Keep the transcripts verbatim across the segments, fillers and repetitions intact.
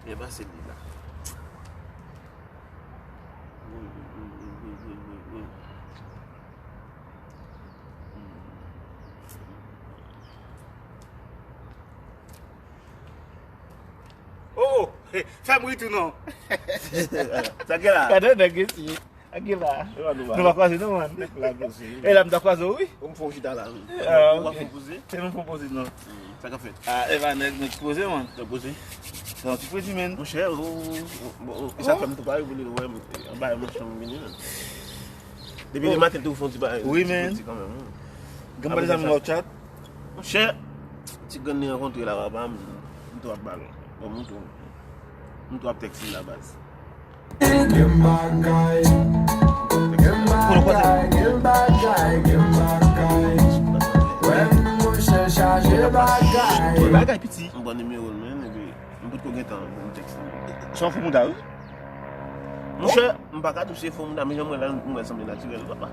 Byen pase li la. Oh, oh, fè m ri tou non. Sa gen la? Gade nèg isi. Sa gen la? Nou pa kwaze non, man. E la m ta kwaze w, wi. Ou m fè w chita la, wi. Ah, ok. Ou pa fè w poze? Se nou fè w poze non. Sa k ap fèt? Ah, e pa nèg, nèg poze, man. Nèg poze? Se yon ti fredi, man. Monchè, ou, ou, ou, e sa k fè m tou pale pou li, wè, m, anba yon machann m vini, man. Depi le maten, tou fè yon ti bagay, wi, ti fredi kanmenm, wi. Gen pa de zanmi w ap chat? Monchè, ti grann li rankontre la, papa, m, m tou ap bal. Bon, m tou, m tou ap tèks li la, baz. Gen bagay, gen bagay, gen bagay, gen bagay. Wè monchè chaje bagay. Gen bagay piti. M pran nimewo l, men, epi m potko gen tan pou m tèks li. Se yon fo mouda, wi. Monchè, m pa ka di w se fo mouda, men jan m wè la, m wè l sanble natirèl, papa.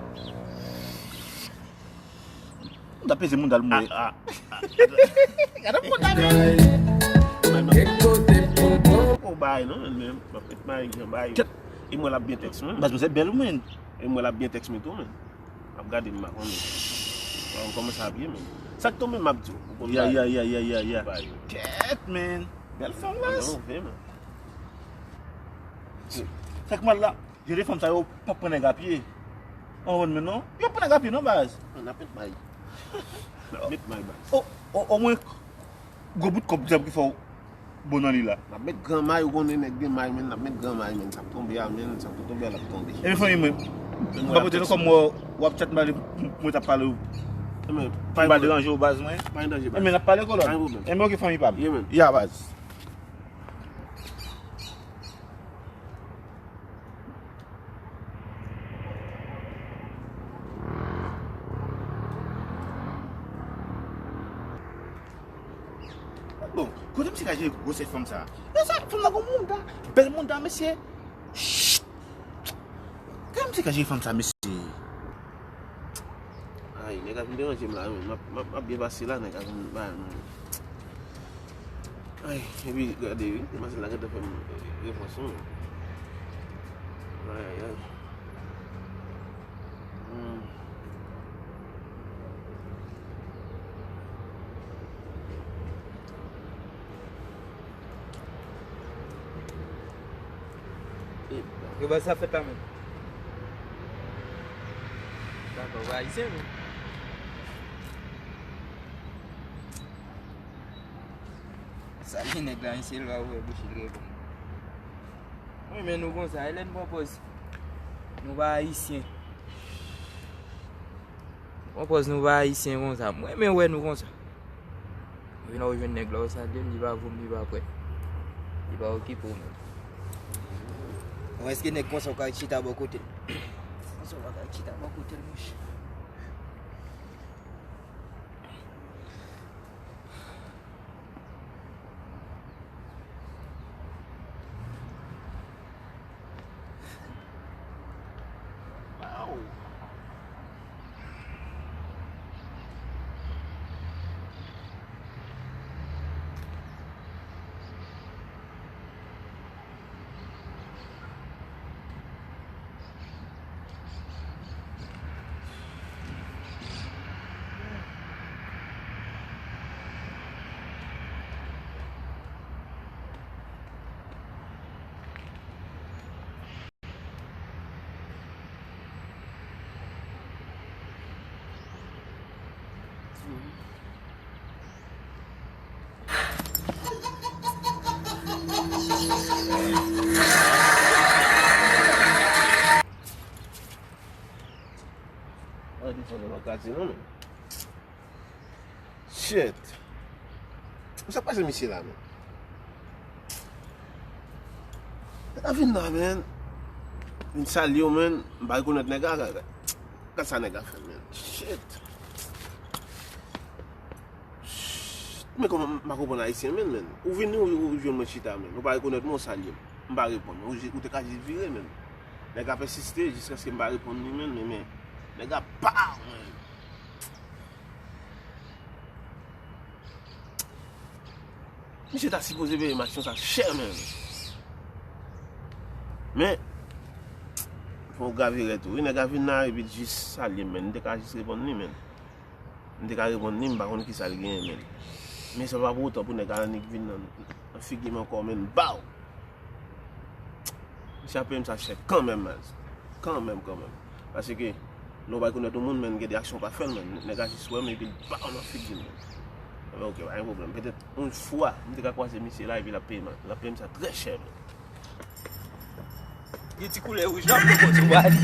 M ta peze moun dal mwen. Ah, ah, ah. Gade moun dal mwen. Gen kote pou l pran. Ou bay non, men, men, m ap met may, jan bay. Kèt. E mwen l ap byen tèks mwen. Baz mwen se bèl mwen. E mwen l ap byen tèks mwen tou, men. M ap gade m pa konnen. Bon, m kòmanse ap ye, men. Sa k tonbe m ap di w. Ou konn bay. Ya, ya, ya, ya, ya, ya. Bay. Kèt, men. Bèl fanm la. Mwen move, men. Sa k mal la. Jan de fanm sa yo p ap pran nèg a pye. Ou konprann mwen non? Yo p ap pran nèg a pye non, baz. N ap met may. N ap met may, baz. O, o, omwen gwo bout kòb sa ki fè w bon nan li la. N ap met gran may, ou konnen nèg gen may, men n ap met gran may, men sa k tonbe a, men sa k tonbe a, l ap tonbe. Ebyen fanmi mwen, m pa pote non kòm w ap chat m pale, mwen t ap pale w. Ebyen, pa deranje w, baz mwen. Pa gen danje, baz. Ebyen n ap pale kolòn. Pa gen pwoblèm. Ebyen ok fanmi pa m. Yeah, man. Ya, baz. Bon, kote misye ka jere gwosè fanm sa? Yo sa, fanm nan gon mouda, bèl mouda, mesye. Chut! Kote misye ka jere fanm sa, mesye? Ay, nèg ap vin deranje m la, wi. M ap, m ap, m ap byen pase la, nèg ap vin ba m. Ay, epi gade, wi, demoiselle la gentan fè m, eh, refleksyon. Ay, ay, ay. Hmm. Yo, baz, sa fèt la menm. Dakò, ou pa ayisyen, non? Salye nèg la, mesye, l pa ouvè bouch li reponn. Mwen, men nou konsa, e lè n pran pòz nou pa ayisyen. Pran pòz nou pa ayisyen konsa. Mwen, men wè nou konsa. Ou vin la, ou jwenn nèg la, ou salye l, li pa vo m, li pa prè. Li pa okipe w menm. Bon, èske nèg konsa ou ka chita bò kote l? Konsa ou pa ka chita bò kote l, monchè. Waw. An desann nan katye non, men. Shit. Sa k pase misye la, men? Nèg la vin la, men. Vin salye w, men. M pa rekonèt nèg la. Gad sa nèg la fè, men. Shit. Men kòman m pa konprann ayisyen, men, men. Ou vini, ou, ou jwenn mwen chita, men. Ou pa rekonèt mwen, ou salye m. M pa reponn. Ou, ou te ka jis vire, men. Nèg la pèsiste jiskaske m pa reponn li, men, men, men. Nèg la pa, men. Misye ta sipoze peye m aksyon sa chè, men. Men, fò w gade tou. Wi, nèg la vin la, epi jis salye m, men. M te ka jis reponn li, men. M te ka reponn li, m pa konn kisa l genyen, men. Men sa pa pou otan pou nèg la annik vin nan, nan figi m ankò, men. Baw! Misye ap peye m sa chè kanmenm, man. Kanmenm, kanmenm. Paske, lè w bay kounèt yon moun, men, gen de aksyon w pa fè l, men. Nèg la jis wè m, epi l baw nan figi m, men. Mwen, ok, pa gen pwoblèm. Petèt, yon fwa, m te ka kwaze misye la, epi l ap peye m, l ap peye m sa trè chè, men. Gen ti koulè wouj la, m poko tou baz.